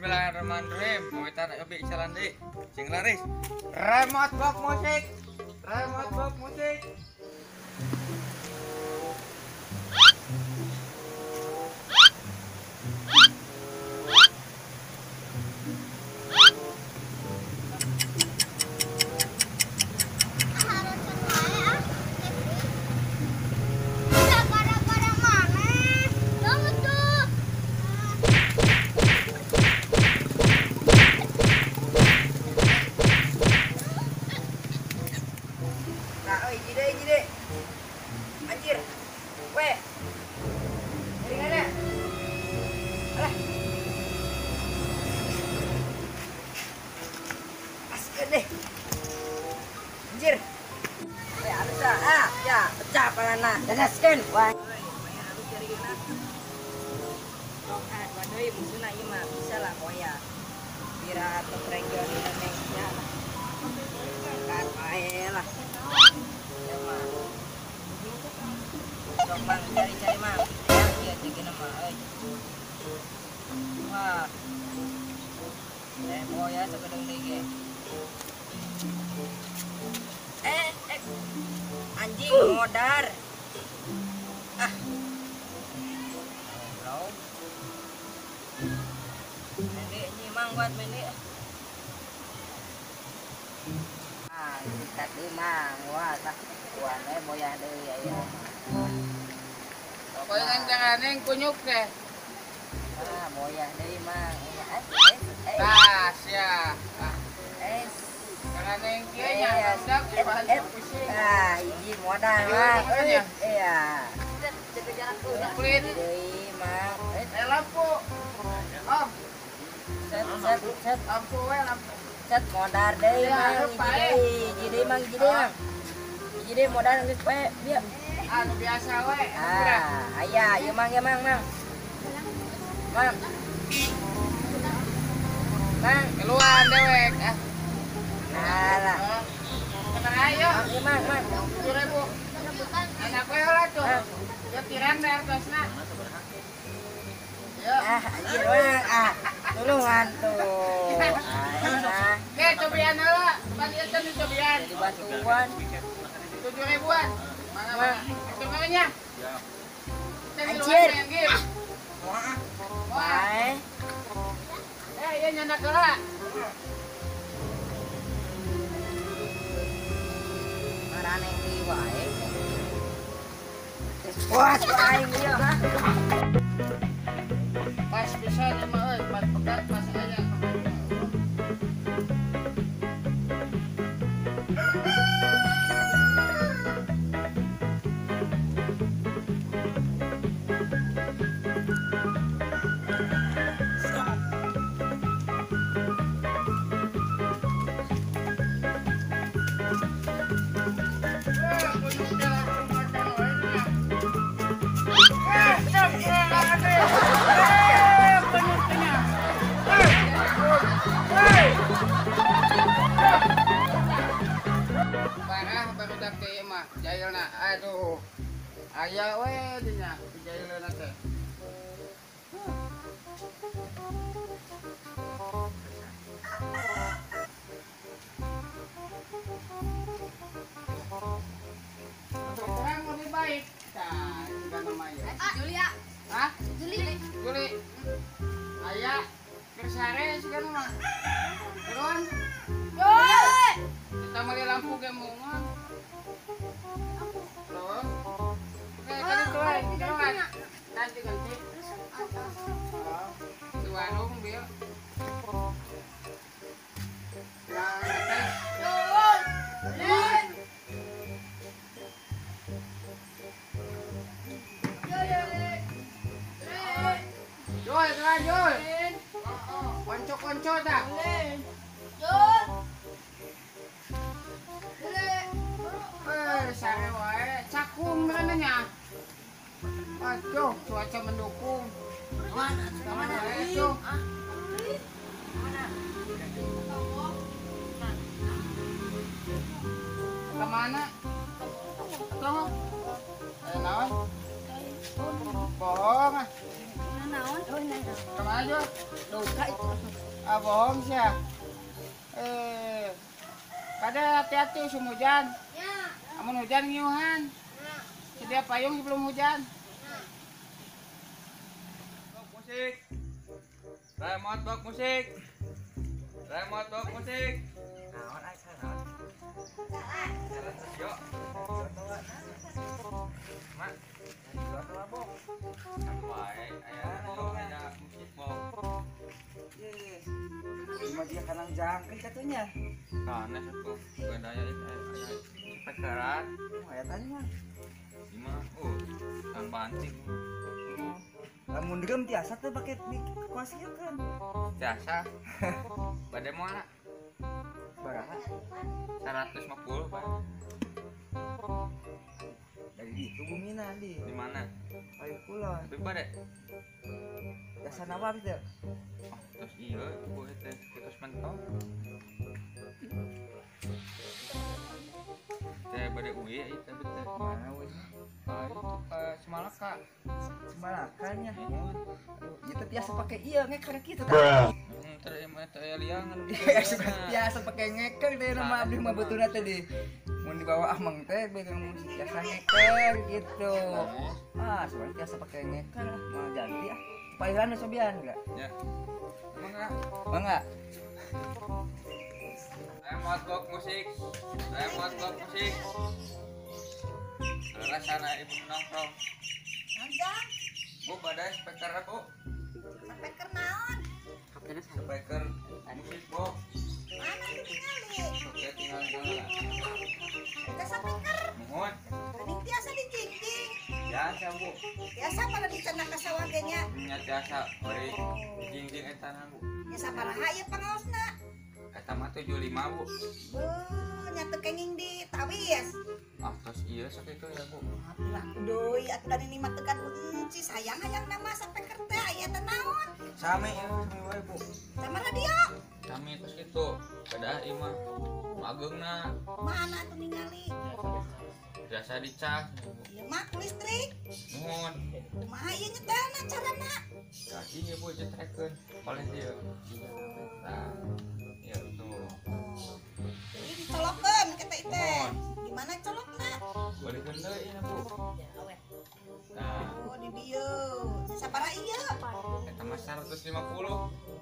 Bismillahirrahmanirrahim. Mau tarik lebih jalan deh. Sing laris. Remote box musik. Remote box musik. Anjir. Weh. Dari mana? Alah. Askeun deh. Anjir. Weh, halus ah. Ya, pecah palana. Dadaskeun. Wah. Tong ah, waduh musuhna ieu mah bisa lah koya. Pira top region Indonesia lah. Kan bae lah. Ya mah. Sok bang, cari-cari mah. Ya, iya jeung mah euy. Wah. Boya sakedeung deui ge. Anjing modar. Ah. Bro. Mende nyi mang buat mende. Ah, sikat deui mang. Wah, tah kuan we boyah deui aya. Koyo carane kunyuk teh. Ah, boyah deui mang. Tah, sia. Carane kieu nya dak pusing. Ah, hiji modal mah. Iya. Jaga jarak kulit deui mang. Lampu. Oh. Set set set lampu we lampu. Set modal deui mang. Hiji deui mang, hiji deui mang. Hiji deui modal geus poe bieu. Anu biasa we. Ah, aya ieu mang, ieu mang, mang. Mang. Mang, keluar dewek ah. Alah. Tenang ayo. Ieu mang, mang. 7.000. Anak we heula tuh. Ya tiran bayar tosna. Yo. Ah, anjir mang. Ah, tulungan tuh. Ah. Ge cobian heula. Pan ieu teh cobian. Dibantuan. 7.000-an. Mana mana? Itu namanya? Ya. Anjir. Wah. Wah. Iya nyandak heula. Marane deui wae. Geus puas aing ieu ha. Pas pisan ieu mah euy, pas pegat pas aya. Parah barudak teh mah jailna aduh aya we dinya jailna teh. Kurang lebih baik. Tah, juga namanya. Julia. Hah? Juli. Juli. Aya kersare sigana mah. Turun. Kita meli lampu ge mungan. Terus. Oke, kali keluar, keluar. Ganti ganti. Di warung bieu. Nah, teh. Jul, jul, jul. Konco-konco tak? Jul. Sare wae, cakung nya. Aduh, cuaca mendukung. Mana? Mana itu? Mana? Kemana? Tunggu. Naon? Bohong ah. Naon? Oh, nah. Kemana Jul? Duka itu. Ah, bohong sih ya. Kada hati-hati usum hujan. Ya. Amun hujan ngiuhan. Ya. Sedia payung sebelum hujan. Ya. Box musik. Remote box musik. Remote box musik. Naon asa naon? Jalan yo. Mak, dua box. Wae, aya aya musik box. Ye. Cuma dia kanang jangkrik katanya. Sanes atuh, gandaya itu aya speakeran. Oh, aya tanya. Lima, oh, kan banting. Lamun drum tiasa teh pake dikuas ieu kan. Tiasa. Bade moal? Baraha? 150, Pak. Dari itu bumina di. Di mana? Paling kulon. Tapi bade. Jasa nawar teh. Oh, terus iya, bu teh terus mentok. Teh bade uwi ieu teh teh. Mana uwi? Ah, itu ke Cimalaka. Cimalakanya. Aduh, ieu teh biasa pake ieu ngeker kitu tah. Biasa pakai ngeker deh nama abdi mah betulna teh di mun dibawa ameng teh begang musik biasa ngeker gitu. Ah, sebenarnya biasa pakai ngeker lah, mau ganti ah. Pailan sobian enggak? Ya. Mangga. Mangga. Remote box musik. Remote box musik. Rasana ibu nongkrong. Mangga. Bu badai speaker Bu. Speaker naon? Speaker musik box. Mana ditingali? Oke, tinggal jalan. Eta speaker. Mohon. Geuning tiasa dijingjing. Biasa, Bu. Biasa pada dicendak ka sawah ge nya. Nya biasa, bari jingjing eta na, Bu. Nya sabaraha ieu pangaosna? Eta mah 75, Bu. Beuh, nya teu kenging di tawis. Ah, tos ieu sakitu ya, Bu. Laku deui atuh dan ini mah teu kunci sayang hayang nama speaker teh aya teh naon? Sami ieu, sami wae, Bu. Sama radio. Sami tos kitu. Kedah ieu mah mageungna. Mana atuh ningali? Biasa dicas. Ieu mah ku listrik. Nuhun. Kumaha ieu nyetelna carana? Jadi ieu Bu jetrekeun paling dieu. Nah, ieu tuh. Jadi dicolokeun kata ieu teh. Gimana colokna? Balikeun deui ieu Bu. Nah, oh di dieu. Sabaraha ieu? Eta mah 150.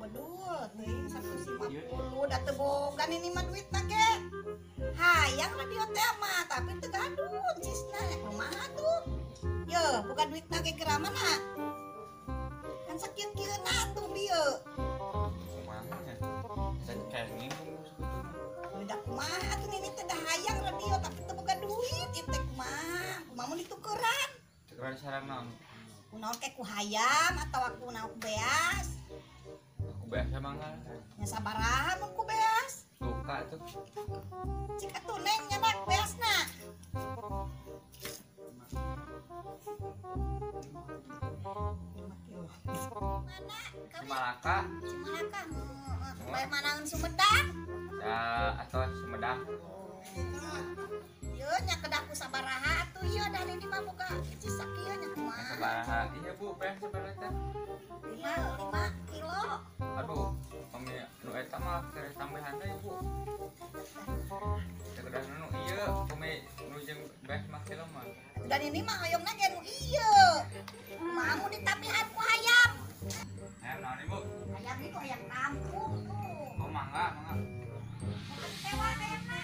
Bedul teuing 150 da teu boga ini mah duitna ge. Hayang radio teh mah tapi teu gaduh cisna kumaha tuh. Ye, bukan duitna ge geura mana? Kan sakieu-kieuna atuh bieu. Kumaha nya? Kenging da kumaha atuh nini teh da hayang radio tapi teu boga duit ieu teh kumaha? Kumaha mun ditukeran? Tukeran sareng naon? Kunaon ke ku hayam atawa ku naon ku beas? Ku beas mangga. Nya sabaraha mun ku beas? Suka tuh. Cik atuh neng nyanak beasna. Mana? Cimalaka. Cimalaka. Bae manaeun Sumedang? Ya, atau Sumedang. Ieu nya kedah ku sabaraha atuh ieu da ini mah boga cisak ieu nya kumaha? Sabaraha? Iya Bu, beas sabaraha teh? 5 kilo. Aduh, kami nu eta mah keur tambahan teh Bu. Kedah nu ieu, kami nu jeung beas 5 kilo mah. Dan ini mah hoyongna ge nu ieu. Kumaha mun ditambihan ku hayam? Hayam naon Ibu? Hayam itu hayam kampung tuh. Oh, mangga, mangga. Tewa hayamna.